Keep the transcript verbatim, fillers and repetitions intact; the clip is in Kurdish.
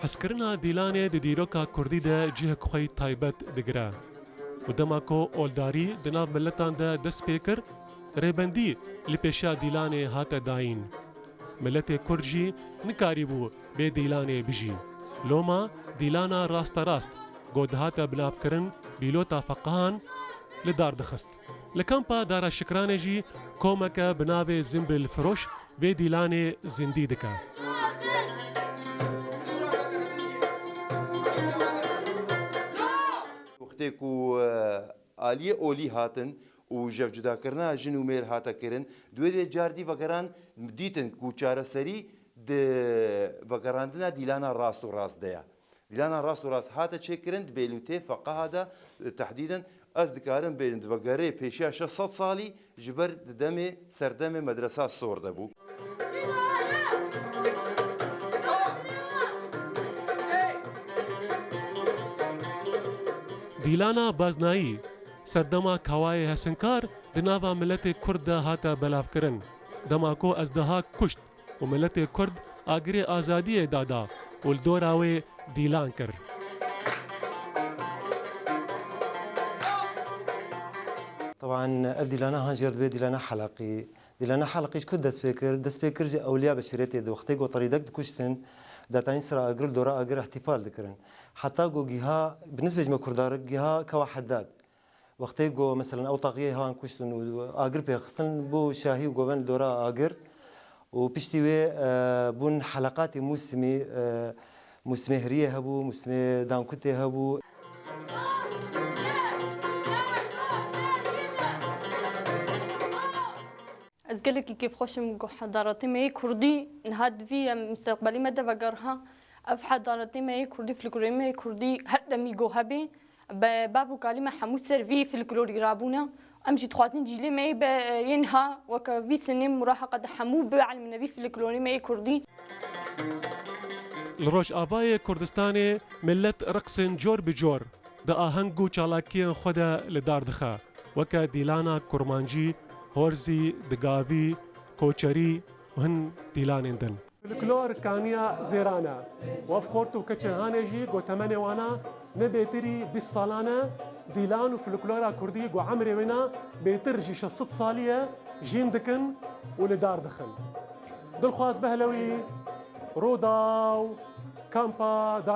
Hezkirina dîlanê di dîroka kurdî de cihek xwe yî taybet digire û dema ku oldarî di nav miletan de dest pê kir, rêbendî li pêşiya dîlanê hate dayîn. Miletê kurd jî nikarîbû bê dîlanê bijî. Loma dîlana rasterast ku dihate binavkirin, bîlota feqihan, li dar dixist. Li kampa Dara Şikranê jî komeke bi navê Zimbil Firoş vê dîlanê zindî dike. Wextê ku, e, aliyê olî hatin û jevcudakirina jin û mêr hate kirin, di wê de car dî vegeran dîtin ku çareserî di vegerandina dîlana rast û rast de ye. Dîlana rast û rast hate çêkirin di bêlûtê feqeha de, e, tehdîden ez dikarim bênim di vegerê pêşiya şeş sed salî, ji ber di demê serdemê medresa sor de bû. Dîlana Baznayî, serdema Kawayê Hesinkar di nava miletê Kurd de hate belavkirin. Dema ku Ezdeha kuşt û miletê Kurd agirê azadiyê dada û li dora wê dîlan kir. Teban ev dîlana han jêr dibe dîlana Heleqî. Dîlana Heleqî ji ku dest pê kir? Dest pê kir ji ewliya beşeriyetê de. Wextê ku terîdek dikuştin, datanî sira agir, li dora agir îhtîfal dikirin. Heta ku giha, bi nisbê ji me Kurdan re giha kewa Heddad. Wextê ku, meselen, ew taqiyê han kuştin û agir pê xistin, bû şahî û govend li dora agir û piştî wê, e, bûn heleqatê mûsimî, e, mûsimê heriyê hebû, mûsimê dankutê hebû. Ez gelekî kêfxweş im ku hedaretê me yê kurdî niha di vî em misteqbelî me de vegeriha. Ev hedaretê me yê kurdî, folklorê me yê kurdî her demî ku hebe, be bav û kalî me hemû ser vî folklorî rabûne. Em jî dixwazin cîlê me yê be, yê niha weke vî sinê muraheqa de hemû bielimine vî folklorê me yê kurdî. Li Rojavayê Kurdistanê milet reqsên cor bi cor di aheng û çalakiyên xwe de li dar dixe, weke dîlana kurmancî, horzî, digavî, koçerî û hin dîlanên din. Folklor kaniya zêran e. Wev xort û keçên hanê jî ku temenê wana ne bêtirî bîst salan e, dîlan û folklora kurdî ku emrê wêna bêtir ji şeş sed salî ye, jîn dikin û li dar dixin. Dilxwaz Behlewî, Rûdaw, Kampa